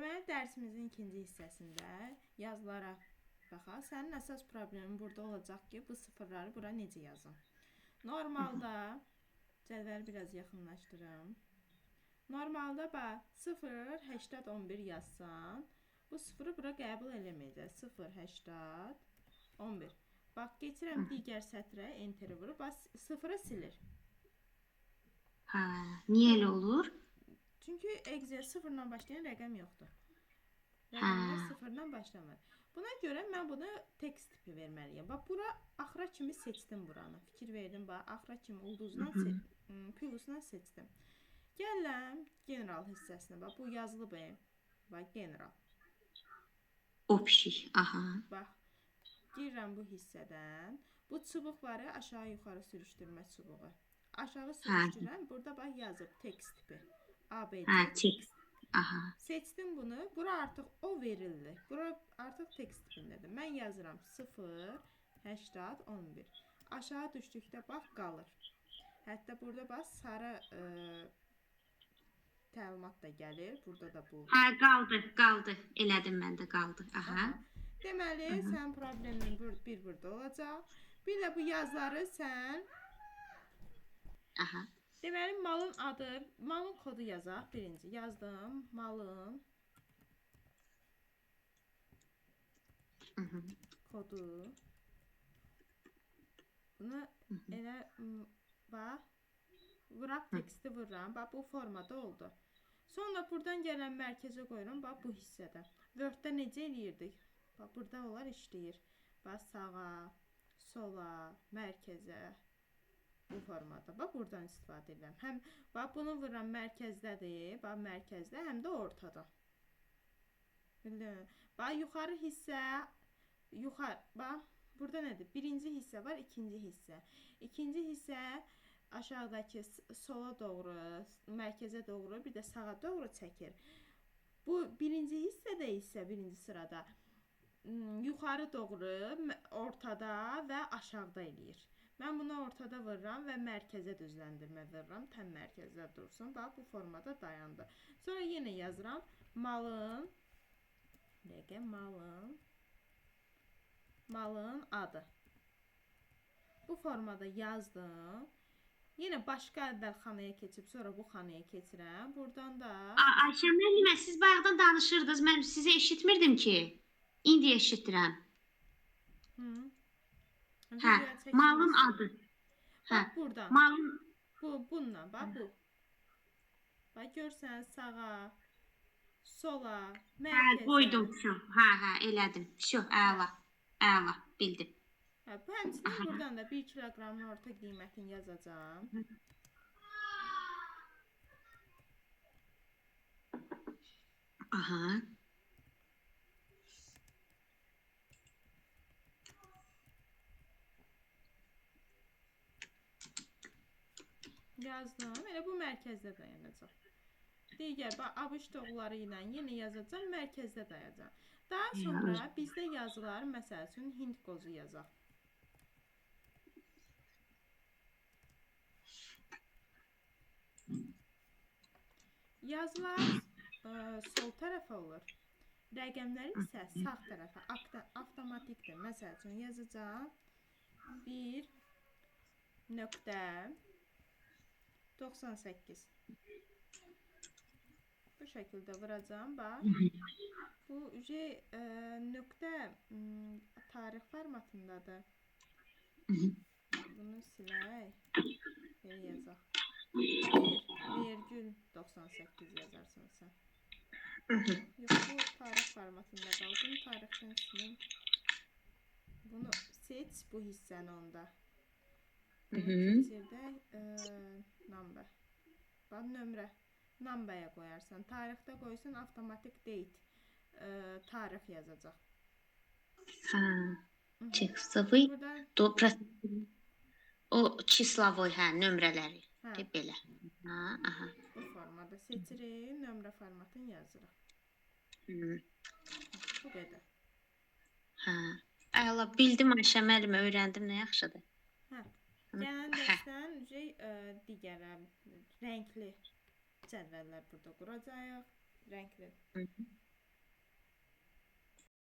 Deməli, dərsimizin ikinci hissəsində yazılara baxaq. Sənin əsas problemin burada olacaq ki, bu sıfırları bura necə yazım? Normalda, cədvəli biraz yaxınlaşdırım. Normalda bax, 0, 80, 11 yazsan, bu sıfırı bura qəbul eləməyəcək. 0, 80, 11. Bax, keçirəm digər sətrə, enter vurub, bax, sıfırı silir. Hə, niyə elə olur? Çünki Excel sıfırla başlayan rəqəm yoxdur. Rəqəmlər sıfırla başlamır. Buna görə mən buna tekst tipi verməliyəm. Bax, bura axıra kimi seçdim buranı. Fikir verdim, bax, axıra kimi ulduzla, plusla seçdim. Gələm general hissəsinə. Bax, bu yazılıb. Bax, general. O pişik. Aha. Bax, girirəm bu hissədən. Bu çubuq var ya, aşağı-yuxarı sürüşdürmə çubuğu. Aşağı sürüşdürürəm. Burada bax yazıb tekst tipi. A, B, C. Hə, tekst. Aha. Seçdim bunu. Bura artıq o verildi. Bura artıq tekst tipindədir. Mən yazıram 0, 80, 11. Aşağı düşdükdə bax qalır. Hətta burada bax sarı təlimat da gəlir. Burada da bu. Hə, qaldı, qaldı. Elədim mən də qaldı. Aha. Aha. Deməli, sənin problemin bir burada olacaq. Bir də bu yazıları sən Aha. Deməli, malın adı, malın kodu yazaq. Birinci yazdım. Malın kodu. Bunu elə bax, wrap teksti vururam. Bax, bu formada oldu. Sonra buradan gələn mərkəzə qoyuram. Bax, bu hissədə. Word-də necə eləyirdik? Bax, burada onlar işləyir. Bax, sağa, sola, mərkəzə. Bu formada. Bax, buradan istifadə edirəm. Həm bax, bunu vururam mərkəzdədir. Bax, mərkəzdə, həm də ortada. Bildin? Bax, yuxarı hissə, yuxarı, bax, burada nədir? Birinci hissə var, ikinci hissə. İkinci hissə aşağıdakı sola doğru, mərkəzə doğru, bir də sağa doğru çəkir. Bu birinci hissədə isə birinci sırada yuxarı doğru, ortada və aşağıda eləyir. Mən bunu ortada vururam və mərkəzə düzləndirmə vururam. Təm mərkəzdə dursun. Bax, bu formada dayandı. Sonra yenə yazıram. Malın, dəqiqə, malın adı. Bu formada yazdım. Yenə başqa əvvəl xanaya keçib, sonra bu xanaya keçirəm. Buradan da Ayşə müəllimə, siz bayaqdan danışırdınız. Mən sizi eşitmirdim ki. İndi eşidirəm. Hı. Hə, malın adı. Hə, Bax buradan. malın Bu, bununla, bax bu. Bax görsən sağa, sola, Hə, mərkəzə. qoydum. Vəsyo. Hə, hə, elədim. Vəsyo, əla. Əla, bildim. Hə, bu həmçinin buradan da 1 kiloqramın orta qiymətini yazacağam. Aha. Yazdım. Elə bu mərkəzdə dayanacaq. Digər bax ABŞ doğruları ilə yenə yazacağam, mərkəzdə dayanacaq. Daha sonra bizdə yazılar, məsəl üçün Hind qozu yazaq. Yazılar sol tərəfə olur. Rəqəmlər isə sağ tərəfə, avtomatikdir. Məsəl üçün yazacağam 1.98. Bu şəkildə vuracağam. Bax. Bu nöqtə tarix formatındadır. Bunu silək. Belə yazaq. 1,98 yazarsan sən. Yox, bu tarix formatında qaldı. Bunu tarixdən silim. Bunu seç bu hissəni onda. Bunu keçirdək. Number. Bax, nömrə. Number'ya qoyarsan. Tarixdə qoysan avtomatik date tarix yazacaq. Hə. Tekstovoy, do o çislovoy, hə, nömrələri. Hə. Belə. Ha, aha. Bu formada seçirik, nömrə formatını yazırıq. Bu qədər. Hə. Əla, bildim Ayşə müəllimə, öyrəndim, nə yaxşıdır. Hə. Gələn dərsdən digər rəngli cədvəllər burada quracağıq. Rəngli.